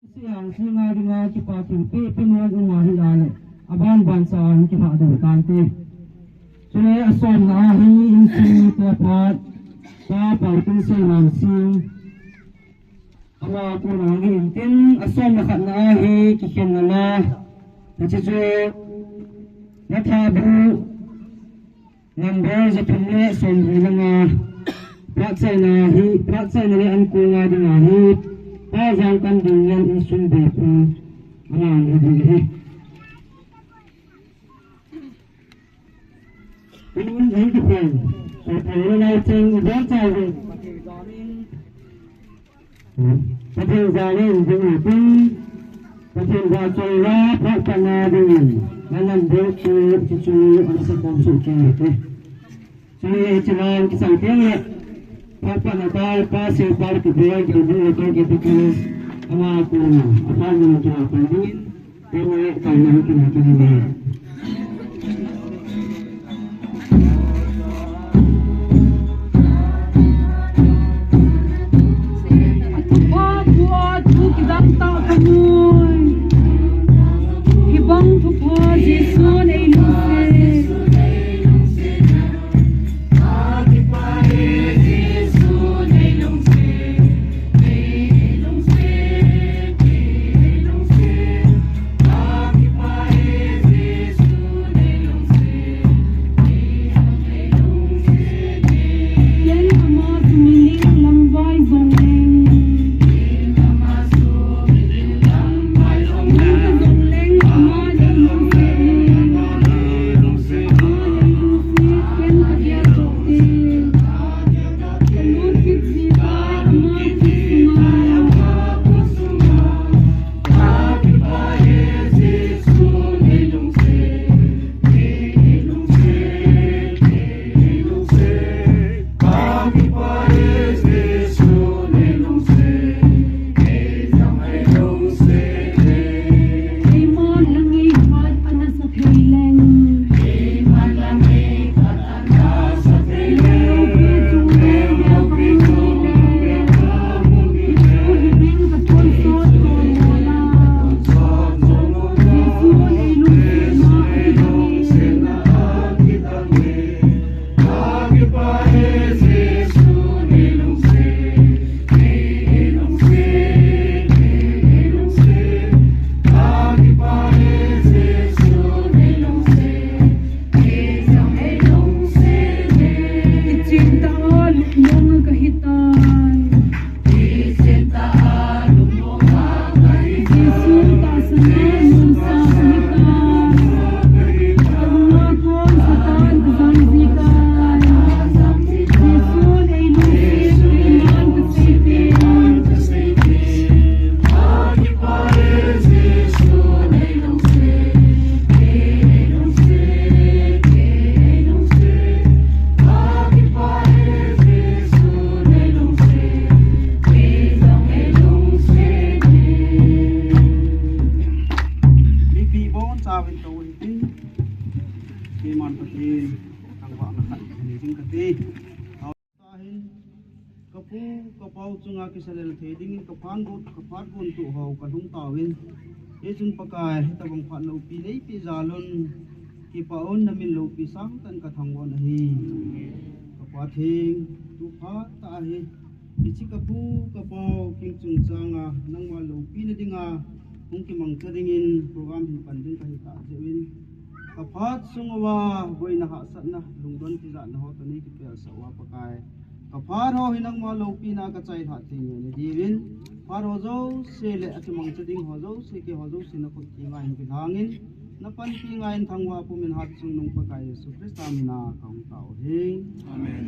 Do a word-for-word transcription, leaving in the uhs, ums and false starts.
Siang singa dinga kipa thil pe pe nom um ahi a le, aban ban sa a hin kipa ding tante. Chule asomna a hi insung mite phat, Pa Pautun Seimansing. Ama kona hin tin asomna khatna a hi kikhenna la. Hiche chu Nathabu number jathum le somli langa phatchaina hi, phatchaina le ankol a dinga hi, Pa Jangkandongel insung beipu ama hi ding ahi. Tun ahi kipan, so pa le lai cheng ibon chau ve. Pathen jana in ding ahi tin, Pathen vahchoi uva phat patna dingin, nanam ding chu, chu, chu, ana sakhom soh kei te. Chule hiche vang kisang teng le, phat patna tah, Pa Seipai Kiboi, Gilbert Local Catechist, ama kona, aphat mun kila pan dingin, Athupha thu a thu kidang tah kamu. Hibang thupha Jesun eilungset. Mipi bon chauvin tou hitin, keiman Pathen thangvahna khat nei ding kati. Tahin, kapu, kapau chunga kisalel thei dingin kaphat gon, kaphat gon tuh ho kalhung tauvin. Hichun Pakai, hitabang phat loupi neipeh jal un, kipah un namin loupi sangtah in kathangvah un ahi. Ka Pathen, tu phat tah ahi. Hiche kapu, kapau, king chungchanga, nangma loupina dinga, hung kimangcha dingin, program hin pan ding kahi tah jeh uvin. Kaphat sung uva, boina hahsatna, lungdon tijatna ho toh nei kipelsah uva Pakai. Kaphat ho hi nangma loupina kachailhah thei nge nadiuvin. Phat ho jouse le akimangcha ding ho jouse, keiho jouse nakhut thenga hin kilhangin. Napanpi ngaiyin thangvah pumin hatchungnung Pakai Jesu Christa mina kahung tao ahi. Amen.